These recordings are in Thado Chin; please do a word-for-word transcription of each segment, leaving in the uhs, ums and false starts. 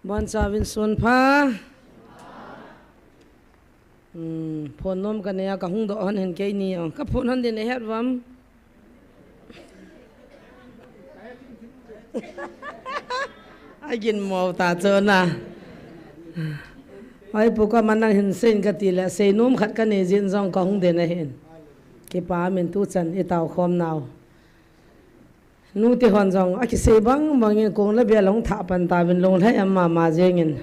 Bonchauvin sunpha. Hmm, phone nom kanei a kahung doh hon hin keini jong. Ka phone hon din ahet uvam. Agin mo ta chu na. Oi, pu ka manang hin seiyin kati le, seinom khat kanei jin jong kahung din ahin. Kipa min tuchan itao khom nau. Nute hon jong akisei bang bangin kong le bia long tha pan tauvin lunglhai ama ma jengin.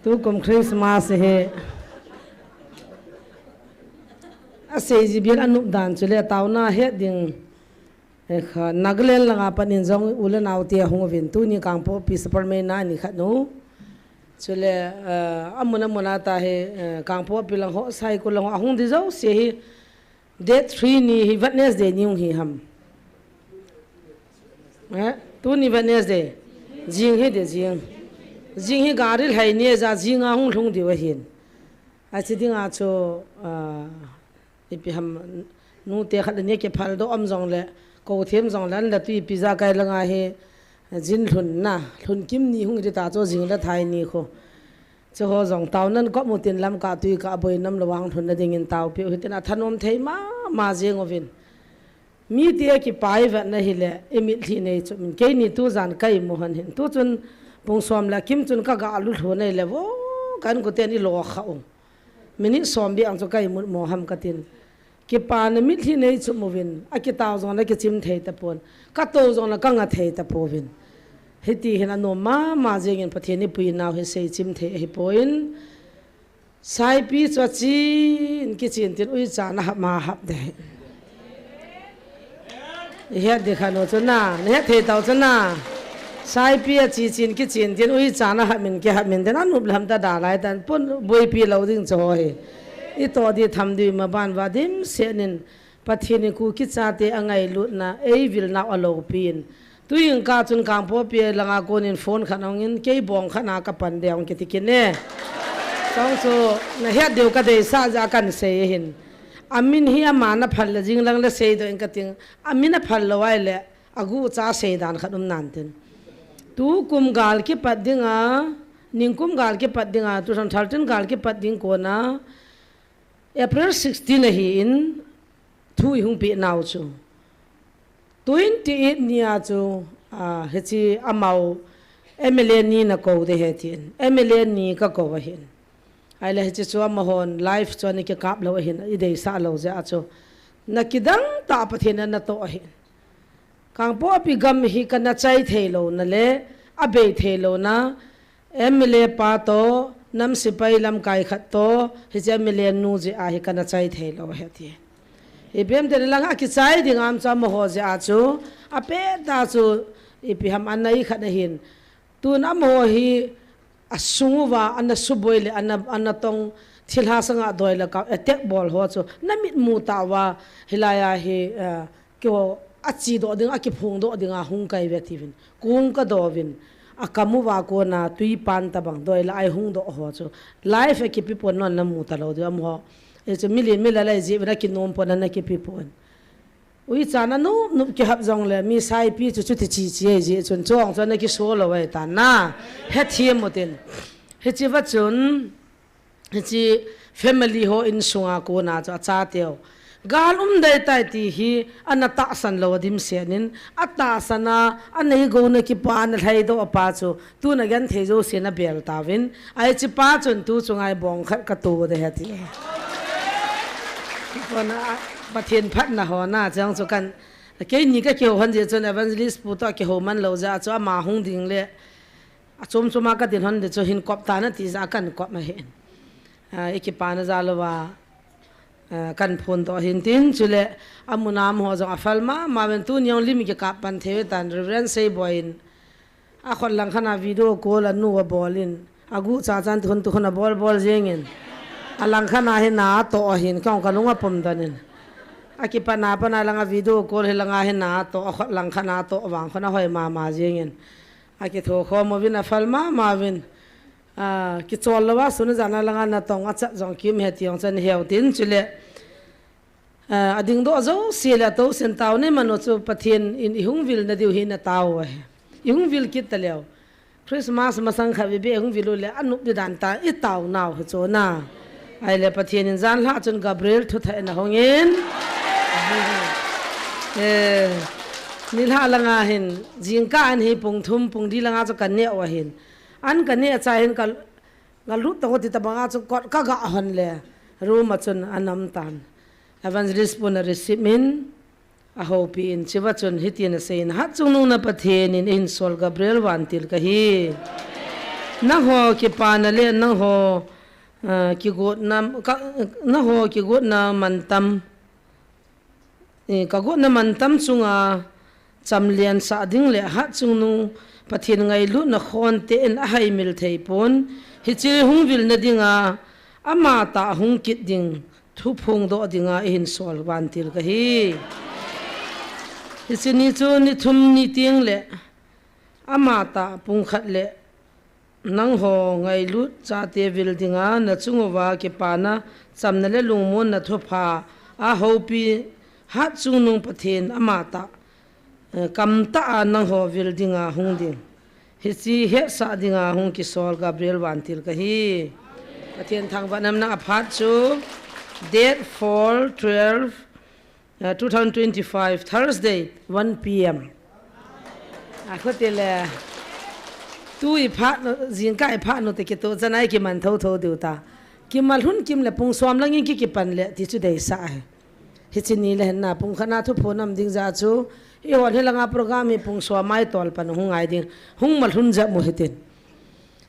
Tukum Christmas hi asei ji bia anup dan chule taona het ding. Eh, kha, Nagaland langa panin jong u le nau te ahung uvin tuni Kangpokpi Superman na ni khat nu. Chule, eh, amun amun a ta hi, eh, Kangpokpi lang ho, Saikul lang ho, ahung di jouse hi. Date three ni hi Wednesday ni hung hi ham. Eh, tuni Wednesday. Jing hi de jing. Jing hi gari lhai ni ja jing a hung lhung diu ahin. Achi dinga chu, ah, ipi ham nute khat ni kiphaldoh um jongle, kou them jongle, an la tui ipi ja kai langa hi, jin lhun na, lhun kim ni hung di ta chu jing le thai ni khu. Chu ho jong taonan kop mu tin lam ka tui ka boi nam lo vang lhun na dingin taopiu hitin athanom thei mama jeng uvin. Mi ti akipai vet na hile, i mitlhi nei chu min. Keini tujan kai mu hon hin. Tuchun pung som le kim chun ka ga lu lhu nei le vo kan ku ten i lo kha u. Minute som bi ang chu kai mut mo ham katin. Kipana mitlhi nei chu muvin. Akitao jong le kichim thei tapon. Ka to jong le ka nga thei tapovin. Hiti hin anom mama jengin Pathen i pui nau hi seichim thei ahi pon. Saipi chu achin, kichin tin uicha na hap ma hap de. I het di kha nu chu na, na het thei tau chu na. Saipi achi chin, kichin tin uicha na hap min, kihap min den anup lam ta dalai tan pun buipi lo ding chu ho hi. I to di tham di ma ban va dimset nin Pathen in Kuki chate angailutna, eivilnau alopi in. Tuin ka chun Kangpokpi langa konin phone khat ahung in, kei bong khat na ka pan de ahung kiti kit ne. Chong chu, na het diu ka deisah jeh a kan sei ahin. Amin hi ama na phal le jing lang le seidoh in kating. Amin aphal lou ahile, agucha seidan khat um nan tin. Tukum gal kipat dinga, ningkum gal kipat dinga, two thousand thirteen gal kipat ding kona, April sixteen ahin, thu i hung peh nau chu. Twenty eight ni a chu, ah, hiche amau M L A ni na kou de he tin. M L A ni ka kou ahin. Ahile hiche chu amahon live chu ana kikap lou ahin, i deisah lou jeh a chu. Na kidang tah Pathen in ana toh ahin. Kangpokpi gam hi kana chai thei louna le, abei thei louna, M L A pa to, nam sipai lamkai khat to, hiche M L A nu jeh a hi kana chai thei lou ahi ati. Ipi ham tile lang a kichai ding am chu amaho jeh a chu, apet a chu, ipi ham anai khat ahin. Tun amaho hi asung uva, ana suboi le, ana, ana tong thilha sanga doi le ka, attack bol ho chu, na mit mu tah uva, hilai a hi, eh, Keiho achedoh ding, akiphongdoh ding a hung kai ve tiuvin. Kong ka douvin. Akam uva kona tui pan tabang doi la ai hung doh ho chu. Live a kipe pon non na mu talou diu amaho. Hichu milen milal ahi jeh uvin akinom pon ana kipe pon. Uicha na nop nop kihap jongle mi saipi chu chuti chi chi ahi jeh chun chuong chu ana kiso lou ahi tan na. Hethem u tin. Hiche va chun Hiche family ho insunga kona chu achateu. Gal um dai tai ti hi ana tahsan lou a dimset in, atahsan a, anei gou na kipa ana lhaidoh a pa chu, tun agenthei jouse na bel tauvin, ahi hiche pa chun tu chunga hi bong khat ka to de ahi ati. Kona, Pathen phatna ho na, chang chu kan, keini ka kihou hon jeh chun evangelist pu to kihou man lou jeh a chu ama hung ding le, Achom chom a ka din hon di chu hin kop tan ati jeh a kan kop ahin. Ah, i kipana jal uva, ah, kan phondoh ahin tin chule amun a amaho jong aphal mama uvin tuni jong lim kikap pan thei tan Reverend Seiboi in akhut lang khat a video call anu abol in aguh cha chan tukhun tukhun abol bol jeng in alang khat a hi na atoh ahin kong ka lung apom dan in akipana pana lang a video call hi lang a hi na atoh akhut lang khat a atoh vang khun ahoi mama jeng in Akitho khom uvin aphal mama uvin. Ah, kichol lou a sun a jan a lang a natong achat jong kim he ti jong chan heu tin chule. Ah, adingdoh jouse le atoh sin tao nei mano chu Pathen in i hung vil na diu hi na tao u ahi. I hung vil kit taleu. Christmas masang khat vei beh hung vil u le, anop di dan ta, i tao nau hi chu na. Ahile Pathen in jan lha chun Gabriel thuthah in ahung in. Eh, nilhah langa hin, jingkah an hi pung thum, pung li langa chu ka neh u ahin. An ka neh a cha hin ka, ka lut tong u ti tabang a chu kot ka ga hon le, room a chun anam tan. Evangelist pun a receive in, ahoupi in, chiva chun hitin asei in, Hatchungnung na Pathen in eihin sol Gabriel vantil kahi. Nangho kipana le nangho, ah, kigotna, ka, nangho kigotna mantam, eh, ka gotna mantam chunga chamlian sah ding le Hatchungnung Pathen ngailutna khonte in ahaimil thei pon, hiche hung vilna dinga ama tah hung kit ding, thu phongdoh dinga eihin sol vantil kahi. Hiche ni chu ni thum ni teng le ama tah pung khat le nangho ngailut chate vil dinga na chung uva kipana, chamna le lungmonna thupha ahoupi Hatchungnung Pathen ama tah, eh, kamtah a nangho vil dinga hung ding. Hiche hetsah dinga hung kisol Gabriel vantil kahi. Pathen thangvahna um in, aphat chu date four twelve, uh, two thousand twenty-five, Thursday, one P M. Akhuti le, tu i phat nu, jingkah i phat nu te kitoh chan a i kiman thotho diu ta. Kimal hun kim le pung som lang in ki kipan le ti chu deisah ahi. Hiche ni le hin na pung khat na thuphon um ding jeh chu, eihon hilanga program hi pung som a i tol pan hung ngai ding, hung mal hun jep u hitin.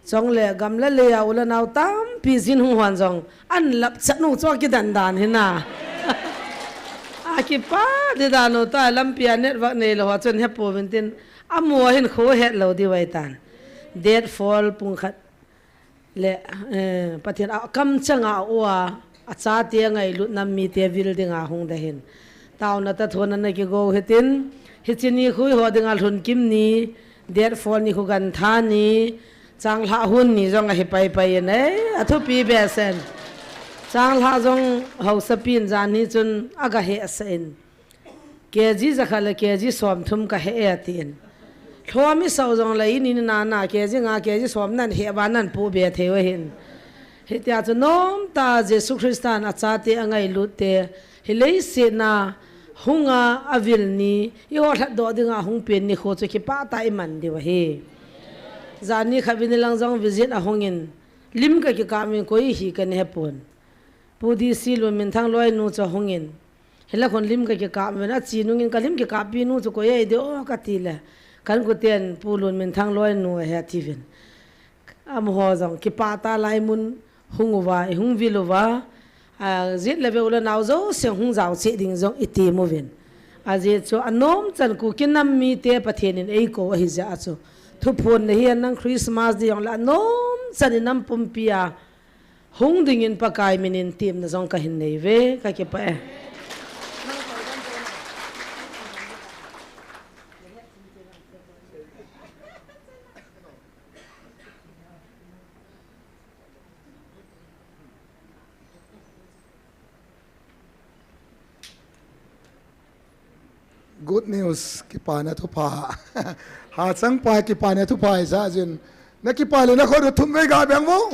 Chule gam le lei a u le nao tampi jin hung hon jong, an lap chat nu chu kidan dan hi na. Akipah di dan u ta, lampi a network neilou ho chun hepouvin tin, amu a hin kho het lou diu ahitan. Date four pung khat le, eh, Pathen a kamchang a u a, achate a ngailut nam mite vil dinga hung ding ahin. Taona toh thona na kigo u hitin, hiche ni khu eiho dinga lhun kim ni, date four ni khu gantha ni, changlhah hun ni jong ahi paipai in, eh, athupi behseh in. Changlhah jong haosapi in jan hi chun aga hesah in. K G jakhat le K G somthum ka he e atin. Lhom i sao jongle i ni na na K G nga K G som nan he uva nan pu be thei u ahin. Hitia chu nomtah a Jesu Christa in achate angailut te, hi leiset a hung a avil ni, eiho lhatdoh dinga hung pen ni khu chu kipah tah a i man diu ahi. Jan ni khat vei ni lang jong visit ahung in, lim ka kikap uvin koi hi ka na hepon. Pu D C Lunminthang loi nu chu ahung in, hilai khun lim ka kikap uvin, achi nung in ka lim kikappi nu chu koi ahi di o ka ti le, ka inkoten Pu Lunminthang loi nu ahi ati uvin. Amaho jong kipah tah a lai mun hung uva, i hung vil uva, a, jet le veu le nao jouse hung jao cheh ding jong i ti uvin. Ajeh chu anom chan Kuki nam mite Pathen in eikou ahi jeh a chu, thuphon na hi a nang Christmas di jong le anom chan i nam pumpi a hung ding in Pakai min in temna jong ka hin nei uve, ka kipah e. Good news, kipana thupha. Hachangpa kipana thupha i ja jin. Na kipa le na khut u thum vei ga beng vo.